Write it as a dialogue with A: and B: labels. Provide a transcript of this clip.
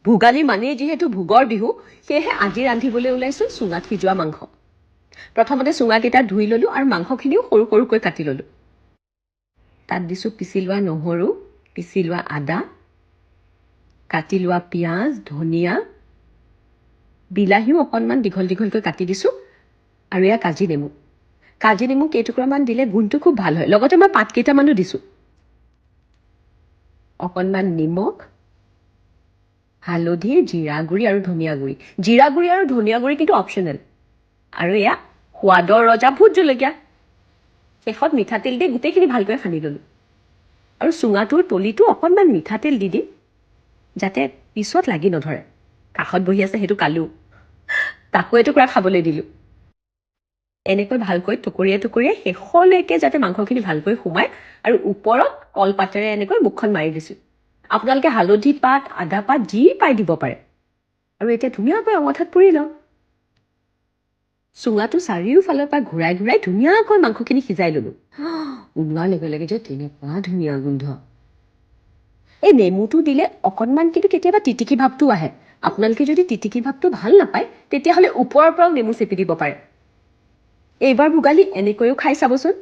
A: ভোগালী মানেই যিহেতু ভোগৰ বিহু, সেয়েহে আজি ৰান্ধিবলৈ ওলাইছোঁ চুঙাত সিজোৱা মাংস। প্ৰথমতে চুঙাকেইটা ধুই ল'লোঁ আৰু মাংসখিনিও সৰু সৰুকৈ কাটি ল'লোঁ। তাত দিছোঁ পিচি লোৱা নহৰু, পিচি লোৱা আদা, কাটি লোৱা পিঁয়াজ, ধনিয়া, বিলাহীও অকণমান দীঘল দীঘলকৈ কাটি দিছোঁ আৰু এয়া কাজি নেমু। কাজি নেমু কেইটুকুৰামান দিলে গোন্ধটো খুব ভাল হয়। লগতে মই পাত কেইটামানো দিছোঁ, অকণমান নিমখ, হালধি, জিৰা গুড়ি আৰু ধনিয়া গুড়ি। জিৰা গুড়ি আৰু ধনিয়া গুড়ি কিন্তু অপশ্যনেল। আৰু এয়া সোৱাদৰ ৰজা ভোট জলকীয়া। শেষত মিঠাতেল দি গোটেইখিনি ভালকৈ সানি ল'লোঁ। আৰু চুঙাটোৰ তলিটো অকণমান মিঠাতেল দি দিম, যাতে পিছত লাগি নধৰে। কাষত বহি আছে সেইটো কালু, তাকো এটুকুৰা খাবলৈ দিলোঁ। এনেকৈ ভালকৈ টুকুৰিয়াই টুকুৰিয়াই শেষলৈকে যাতে মাংসখিনি ভালকৈ সোমায় আৰু ওপৰত কলপাতেৰে এনেকৈ মুখখন মাৰি দিছোঁ। আপোনালোকে হালধি পাত, আদা পাত যি পাই দিব পাৰে। আৰু এতিয়া ধুনীয়াকৈ অঙঠাত পুৰি লওক। চুঙাটো চাৰিওফালৰ পৰা ঘূৰাই ঘূৰাই ধুনীয়াকৈ মাংসখিনি সিজাই ল'লোঁ। ওলোৱাৰ লগে লগে যে তেনেকুৱা ধুনীয়া গোন্ধ। এই নেমুটো দিলে অকণমান কিন্তু কেতিয়াবা তিতিকি ভাৱটোও আহে। আপোনালোকে যদি তিতিকি ভাৱটো ভাল নাপায়, তেতিয়াহ'লে ওপৰৰ পৰাও নেমু চেপি দিব পাৰে। এইবাৰ ভোগালী এনেকৈও খাই চাবচোন।